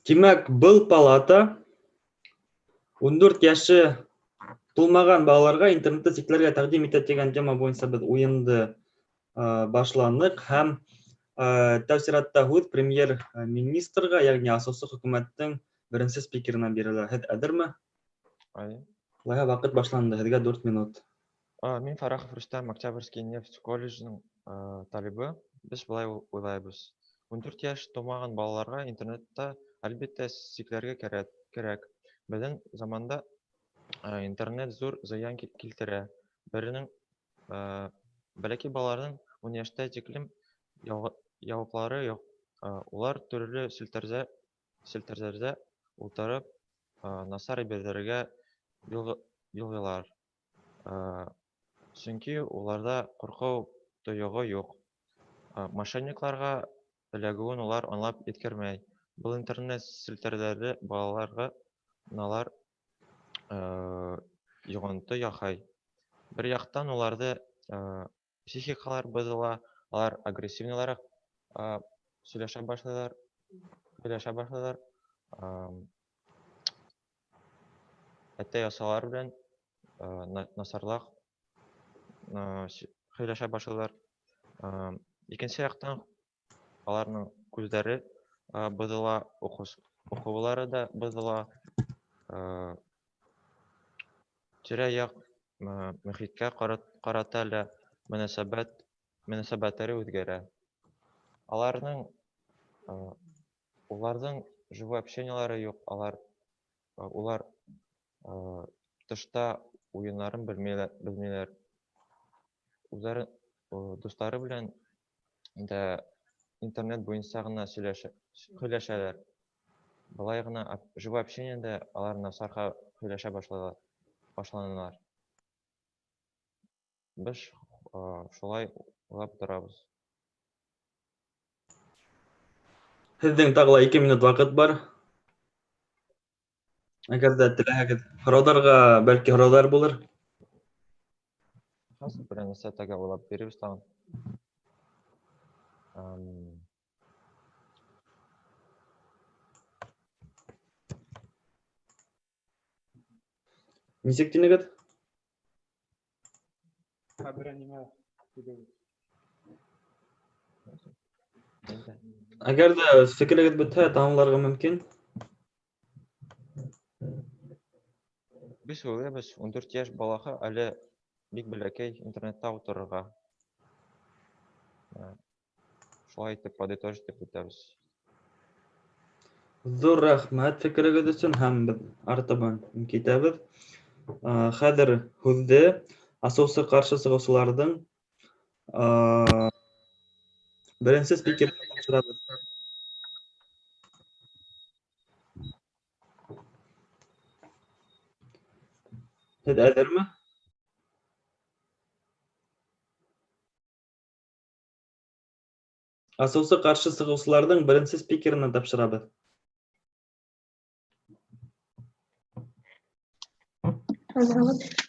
Тимәк, был палата 14 йәше тулмаған балаларға интернетты сикләргә тәҡдим итә тигән тема буйынса беҙ уйынды башланыҡ һәм тәү сиратта һүҙ премьер-министрға, йәғни асыусы хөкүмәттең беренсе спикерына бирелә. Һеҙ әҙерме? Ай. Улайһа, ваҡыт башланды. Һеҙгә 4 минут. Мин Фарахов Рөстәм, Октябрьский нефть колледжының талибы. Без былай уйлайбыҙ. 14 йәш тулмаған балаларға интернетта, әлбиттә, сикләргә кәрәк. Беҙҙең заманда интернет ҙур зыян килтерә. Беренең бәләкәй балаларҙың 10 йәштә тиклем яуаплары юҡ. Улар төрлө селтәрҙәрҙә ултырып, насар әйберҙәргә юлығалар. Сөнки уларҙа ҡурҡыу тойғоһо юҡ. Мошенникларға эләгеүен улар аңлап еткермәй. Был интернет селтәрҙәре балаларға налар йоғонто яһай. Бер яҡтан уларҙы психикалар боҙола, алар агрессивныйлараҡ һөйләшә башлайҙар. Әтәй-асалар белән насарлаҡ һөйләшә башлайҙар. Икенсе яҡтан аларҙың күҙҙәре боҙола, уҡыуҙары да боҙола. Тирә-яҡ мөхиткә ҡарата ла мөнәсәбәттәре үҙгәрә. Уларҙың живой общениелары юҡ, улар тышта уйындарын белмәйҙәр. Үҙҙәре дуҫтары белән дә интернет буйынса ғына һөйләшәләр. Былай ғына живой общениедә алар насар һөйләшә башланылар. Беҙ шулай уйлап торабыҙ. Һеҙҙең тағы ла 2 минут ваҡыт бар. Әгәр ҙә теләһәгеҙ, һорауҙарға бәлки һорауҙар булыр. Хәҙер бер нәрсә тағы уйлап бирәбеҙ тағын. Нисек тинегеҙ? Хәбәрә нимә тигеҙ? Әгәр ҙә фекерегеҙ бөтһә, тамамларға мөмкин. Беҙ уйлайбыҙ, 14 йәш балаһы әле бик бәләкәй интернетта ултырырға. Шулай итеп подытожить итеп үтәбеҙ. Ҙур рәхмәт фекерегеҙ өсөн һәм беҙ артабан китәбеҙ. Хәҙер һүҙҙе асыусы ҡаршы сығыусыларҙың беренсе спикерына тапшырабыҙ. Һеҙ әҙерме? Асыусы ҡаршы сығыусыларҙың беренсе спикерына тапшырабыҙ.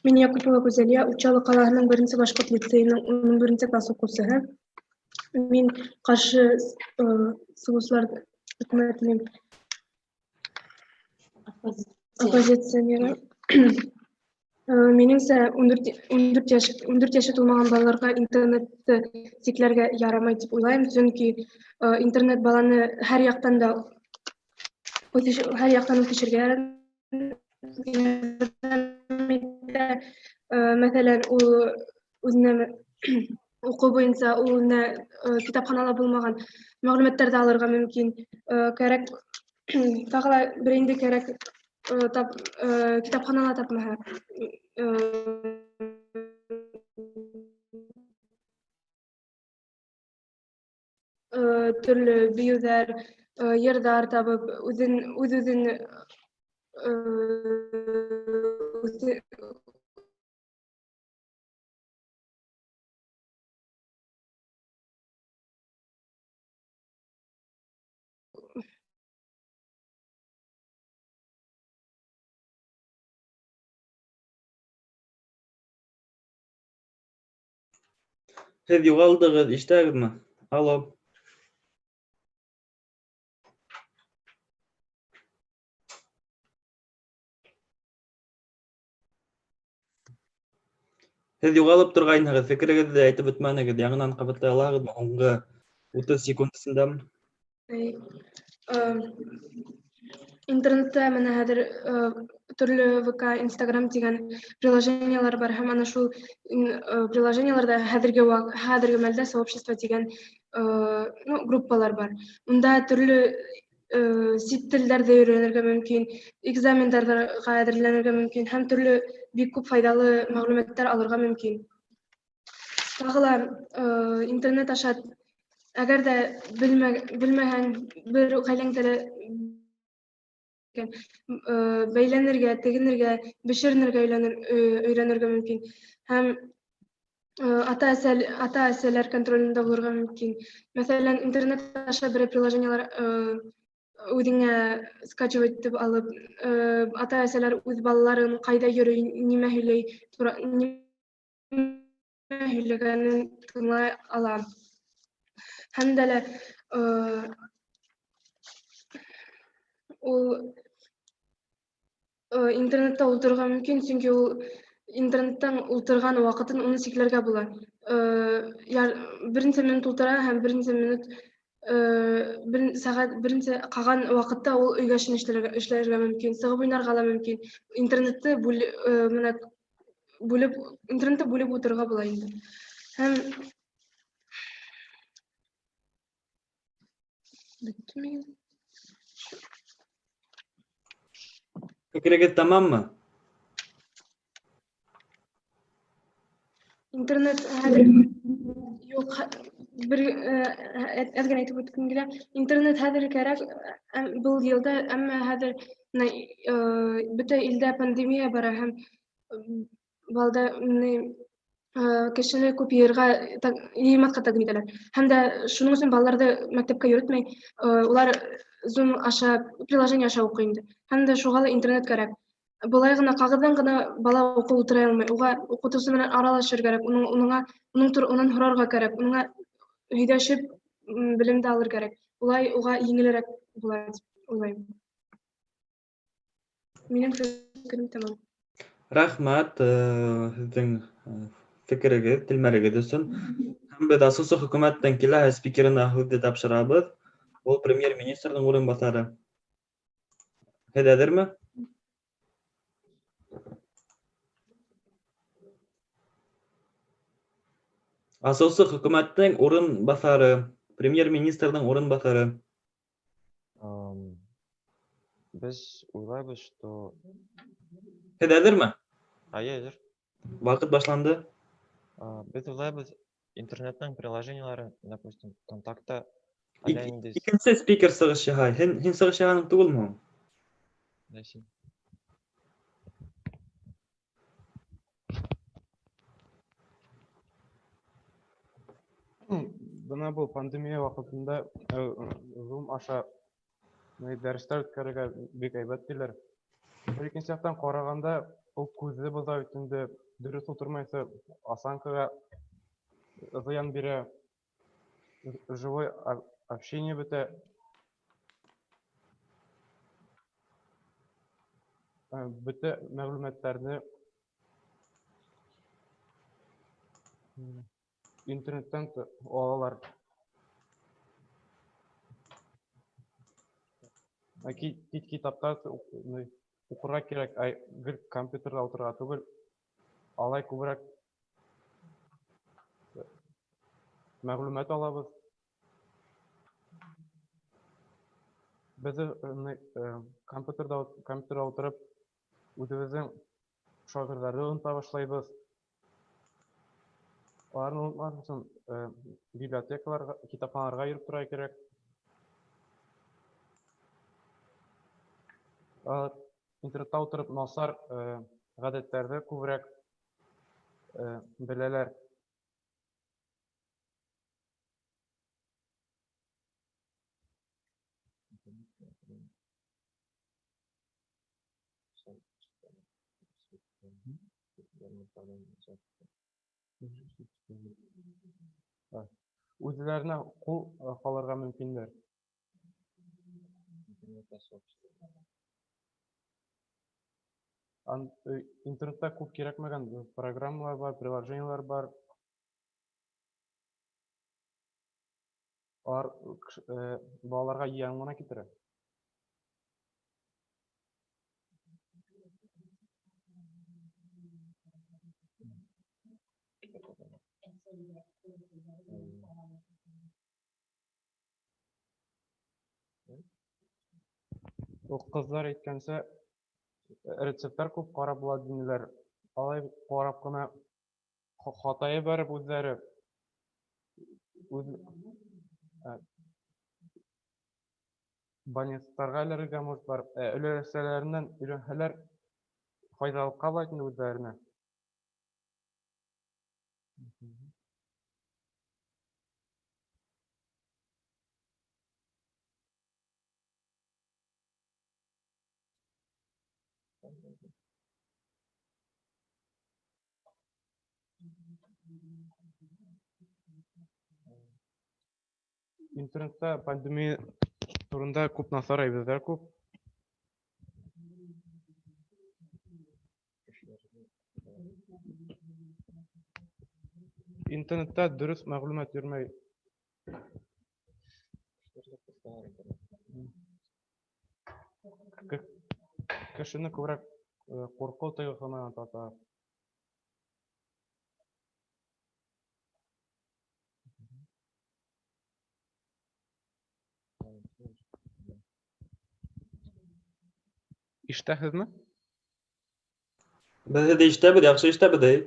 Мин Якупова Гүзәлиә, Учалы ҡалаһының беренсе башҡорт лицейының 11 класс уҡыусыһы. Мин ҡаршы сығыусылар хөкүмәтенең оппозиционеры. Минеңсә, 14 йәше тулмаған балаларға интернетты сикләргә ярамай тип уйлайым, сөнки интернет баланы һәр яҡтан да һәр яҡтан үҫешергә итә. Мәҫәлән, ул үҙенә уҡыу буйынса ул үҙенә китапханала булмаған мәғлүмәттәрҙе алырға мөмкин. Кәрәк, тағы ла бер инде кәрәк, китапханала тапмаһа. Төрлө бейеүҙәр, йырҙар табып, үҙ-үҙен Һеҙ юғалдығыҙ, ишетәгеҙме? Алло. Һеҙ юғалып торғайныгыҙ, фекерегеҙҙе әйтеп бөтмәнегеҙ. Яңынан ҡабатлай алаһығыҙмы һуңғы 30 секунд эсендә? Интернетта менә хәҙер төрлө ВК, Инстаграм тигән приложениелар бар, һәм ана шул приложениеларда хәҙерге мәлдә сообщество тигән группалар бар. Унда төрлө сит телдәрҙе өйрәнергә мөмкин, экзамендарға әҙерләнергә мөмкин һәм төрлө бик күп файҙалы мәғлүмәттәр алырға мөмкин. Тағы ла интернет аша әгәр ҙә белмәһәң, бер ғаиләңдә лә бәйләнергә, тегенергә, бешеренергә өйрәнергә мөмкин. Һәм ата-әсәләр контролендә булырға мөмкин. Мәҫәлән, интернет аша берәй приложениелар үҙеңә скачивать итеп алып, ата-әсәләр үҙ балаларын ҡайҙа йөрөй, нимә һөйләй, нимә һөйләгәнен тыңлай ала. Һәм дә лә ул интернетта ултырырға мөмкин, сөнки ул интернеттан ултырған ваҡытын уны сикләргә була. Бер нисә минут ултыра һәм бер нисә минут, бер сәғәт, бер нисә ҡалған ваҡытта ул өйгә эшен эшләргә мөмкин, сығып уйнарға ла мөмкин. Интернетты менә бүлеп, интернетты бүлеп ултырырға була инде. Һәм бөттөмө инде? Фекерегеҙ тамаммы? Интернет хәҙер юҡ, бер әҙ генә әйтеп үткем килә. Интернет хәҙер кәрәк, был йылда, әммә хәҙер менә бөтә илдә пандемия бара һәм балда кешене күп йыймаҫҡа тәҡдим итәләр. Һәм дә шуның өсөн балаларҙы мәктәпкә йөрөтмәй, улар Zoom аша, приложение аша уҡый инде. Һәм дә шуға ла интернет кәрәк. Былай ғына ҡағыҙҙан ғына бала уҡып ултыра алмай. Уға уҡытыусы менән аралашыр кәрәк, унан һорарға кәрәк, уныңа һөйләшеп, белемде алыр кәрәк. Улай уға еңелерәк була тип уйлайым. Минең фекерем тамам. Рәхмәт, һеҙҙең фекерегеҙ, телмәрегеҙ өсөн. Һәм беҙ асыусы хөкүмәттән киләһе спикерына һүҙҙе тапшырабыҙ. Ул премьер-министрҙың урынбаҫары. Һеҙ әҙерме? Асыусы хөкүмәттең урынбаҫары, премьер-министрҙың урынбаҫары. Беҙ уйлайбыҙ, что Һеҙ әҙерме? Әйе, әҙер. Ваҡыт башланды. Беҙ уйлайбыҙ, интернеттың приложениелары, допустим, ВКонтакта, әллә ниндәй Икенсе спикер сығыш яһай. Һин сығыш яһаның түгелме һуң? Ләйсән. Бына был пандемия ваҡытында Zoom аша дәрестәр үткәрергә бик һәйбәт тиләр. Бер икенсе яҡтан ҡарағанда, ул күҙҙе боҙа бит инде, дөрөҫ ултырмайса, осанкаға зыян бирә, живой общение бөтә. Бөтә мәғлүмәттәрҙе интернеттан алалар. Китаптар уҡырға кәрәк, ай, гел компьютерҙа ултырырға түгел, алай күберәк мәғлүмәт алабыҙ. Беҙ компьютерҙа ултырып үҙебеҙҙең шағирҙарҙы онота башлайбыҙ. Уларны онотмаҫ өсөн библиотекаларға, китапханаларға йөрөп торорға кәрәк. Интернетта ултырып насар ғәҙәттәрҙе күберәк беләләр. Үҙҙәренә ҡул һалырға мөмкиндәр. Интернетта күп кирәкмәгән программалар бар, приложениелар бар. Алар балаларга зыян гына китерә. Ул кызлар әйткәнчә, рецептлар күп карап була динеләр. Алай карап кына хатая барып үзләре үз больницаларга эләргә может бар. Өләсәләреннән өйрәнһәләр файдалыкка була инде үзләренә. Интернетта пандемия турында күп насар әйберләр күп. Интернетта дөрес мәгълүмат йөрмәй. Кешене күбрәк курку тойгысына тарта. Ишетәһезме? Беҙ һеҙҙе ишетәбеҙ, яҡшы ишетәбеҙ, эй.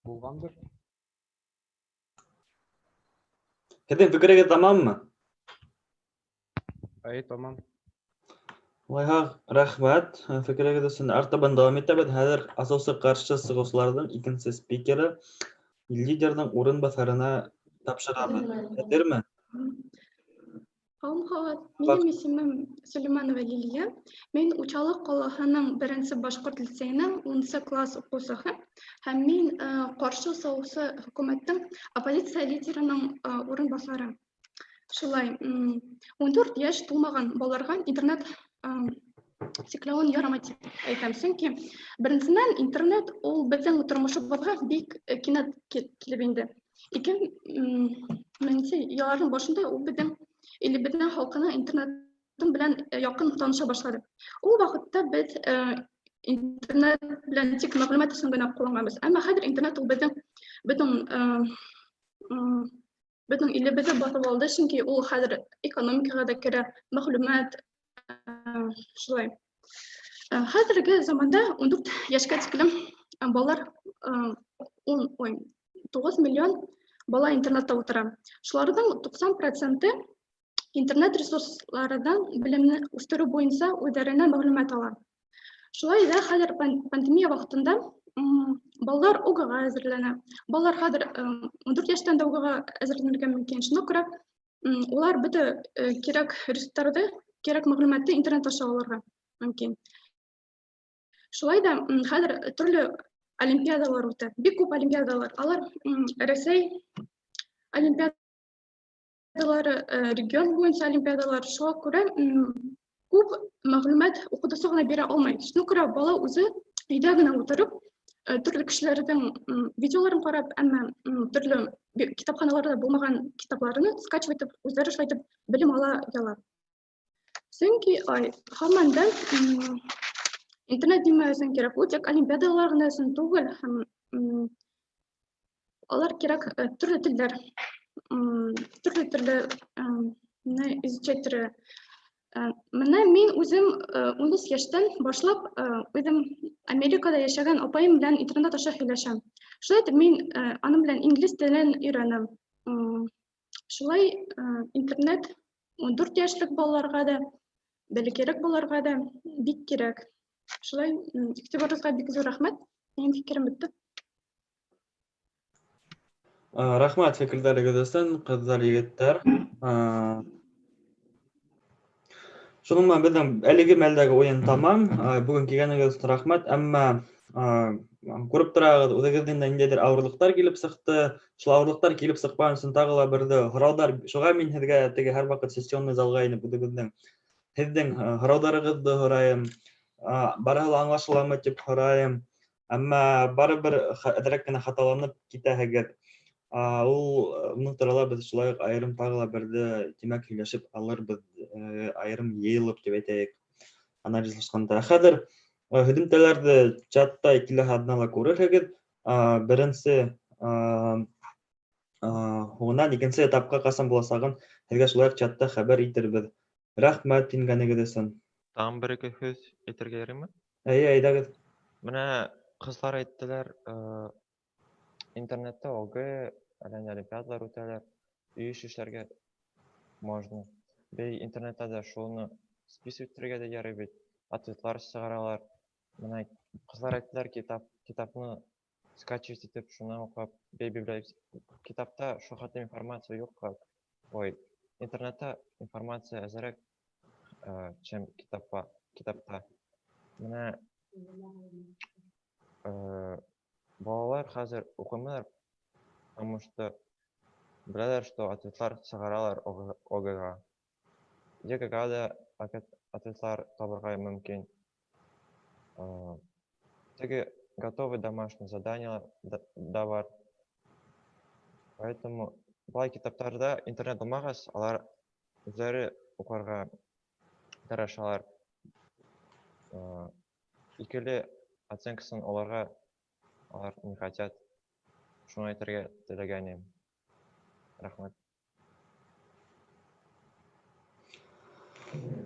Булғандыр. Һеҙҙең фекерегеҙ тамаммы? Әй, тамам. Улайһа, рәхмәт фекерегеҙ өсөн. Артабан дауам итәбеҙ. Хәҙер асыусы ҡаршы сығыусыларҙың икенсе спикеры лидерҙың урынбаҫарына тапшырабыҙ. Әҙерме? Һаумы, Хават. Минең исемем Сөләймәнова Лилия. Мин Учалы ҡалаһының беренсе башҡорт лицейының 10 класс уҡыусыһы һәм мин ҡаршы сығыусы хөкүмәттең оппозиция лидерының урынбаҫары. Шулай, 14 йәш тулмаған балаларға интернет сикләүен ярамай тип әйтәм, сөнки беренсенән интернет ул беҙҙең тормошобоҙға бик кинәт килеп инде. Ике меңсе йылларҙың башында ул беҙҙең илебеҙҙең халҡына интернет белән яҡын таныша башланы. Ул ваҡытта беҙ интернет белән тик мәғлүмәт өсөн генә ҡулланғанбыҙ. Әммә хәҙер интернет ул беҙҙең илебеҙҙе баҫып алды, сөнки ул хәҙер экономикаға да керә, мәғлүмәт, шулай. Хәҙерге заманда 14 йәшкә тиклем балалар, 9 миллион бала интернетта ултыра. Шуларҙың 90% интернет ресурсларынан белемне үҫтереү буйынса үҙҙәренә мәғлүмәт ала. Шулай ҙа хәҙер пандемия ваҡытында, балалар УГАға әҙерләнә. Балалар хәҙер 14 йәштән дә УГАға әҙерләнергә мөмкин. Шуңа күрә, улар бөтә кәрәк ресурстарҙы, кәрәк мәғлүмәтте интернет аша алырға мөмкин. Шулай ҙа, хәҙер төрлө олимпиадалар үтә. Бик күп олимпиадалар. Алар, Рәсәй олимпиадалары, регион буйынса олимпиадалар. Шуңа күрә, күп мәғлүмәт уҡытыусы ғына бирә алмай. Шуңа күрә бала үҙе өйҙә генә ултырып, төрлө кешеләрҙең, видеоларын ҡарап, әммә, төрлө китапханаларҙа булмаған китапларны скачивать итеп, үҙҙәре шулай итеп белем ала ала. Сөнки, һаман да, интернет нимә өсөн кәрәк? Ул тик олимпиадалар ғына өсөн түгел, һәм, алар кәрәк, төрлө телдәр, төрлө төрлө, изучать төрлө. Менә мин үҙем, 13 йәштән башлап, үҙем Америкала йәшәгән апайым белән интернет аша һөйләшәм. Шулай итеп мин, аның белән инглиз телен өйрәнәм. Шулай, интернет 14 йәшлек балаларға да, бәләкәйерәк балаларға да бик кәрәк. Шулай, иғтибарығыҙға бик ҙур рәхмәт. Минең фекерем бөттө. Рәхмәт фекерҙәрегеҙ өсөн, ҡыҙҙар, егеттәр. Шуның менән беҙҙең әлеге мәлдәге уйын тамам. Бөгөн килгәнегеҙ өсөн рәхмәт. Әммә, күреп торағыҙ, үҙегеҙҙең дә ниндәйҙер ауырлыҡтар килеп сыҡты. Шул ауырлыҡтар килеп сыҡмаған өсөн тағы ла берҙе һорауҙар. Шуға мин һеҙгә теге һәр ваҡыт сессионный залға инеп үҙегеҙҙең Һеҙҙең һорауҙарығыҙҙы һорайым, барыһы ла аңлашыламы тип һорайым. Әммә барыбер әҙерәк кенә хаталанып китәһегеҙ. Ул уның турала беҙ шулай уҡ айырым тағы ла берҙе, тимәк, һөйләшеп алырбыҙ, айырым йыйылып тип әйтәйек, анализлашҡанда. Хәҙер һөҙөмтәләрҙе чатта киләһе аҙнала күрерһегеҙ. Беренсе һуңынан икенсе этапҡа ҡасан буласағын һеҙгә шулай уҡ чатта хәбәр итербеҙ. Рәхмәт ингәнегеҙ өсөн. Тагын бер-ике һүҙ әйтергә ярыймы? Эйе, әйҙәгеҙ. Менә ҡыҙлар әйттеләр, интернетта ОГЭ, әллә ни олимпиадалар үтәләр, өй эш эшләргә можно. Бей интернетта да шуны списывать итергә дә ярый бит, ответлар сығаралар. Менә ҡыҙлар әйттеләр, китапны скачивать итеп, шуны уҡып, бей библиотека китапта шул хәтлем информация юҡ, как. Ой, интернетта информация әҙерәк, чем китапта. Менә балалар хәҙер уҡымайлар, потому что беләләр, что ответлар сығаралар ОГЭ-ға. ЕГЭ-ға да ответлар табырға мөмкин. Теге готовый домашний задания да бар. Поэтому былай китаптарда интернет булмағас, алар үҙҙәре уҡырға тырышалар. Икеле оценкасын алырға алар не хотят. Шуны әйтергә теләгән идем. Рәхмәт.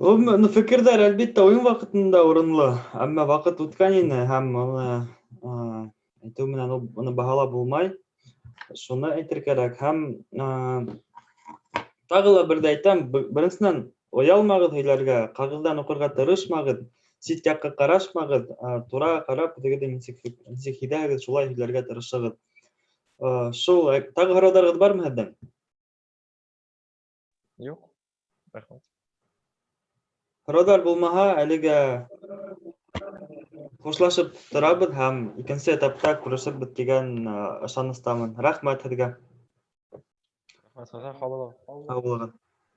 Ну, фекерҙәр, әлбиттә, уйын ваҡытында урынлы, әммә ваҡыт үткән ине һәм уны әйтеү менән уны баһалап булмай. Шуны әйтер кәрәк. Һәм тағы ла берҙе әйтәм, беренсенән, оялмағыҙ һөйләргә, ҡағыҙҙан уҡырға тырышмағыҙ, сит яҡҡа ҡарашмағыҙ, тура ҡарап, үҙегеҙҙе нисек һиҙәһегеҙ, шулай һөйләргә тырышығыҙ. Шул, тағы һорауҙарығыҙ бармы һеҙҙең? Юҡ. Рәхмәт. Һорауҙар булмаһа, әлегә хушлашып торабыҙ һәм икенсе этапта күрешербеҙ тигән ышаныстамын. Рәхмәт һеҙгә. Рәхмәт һеҙгә, һау булығыҙ. Һау булығыҙ.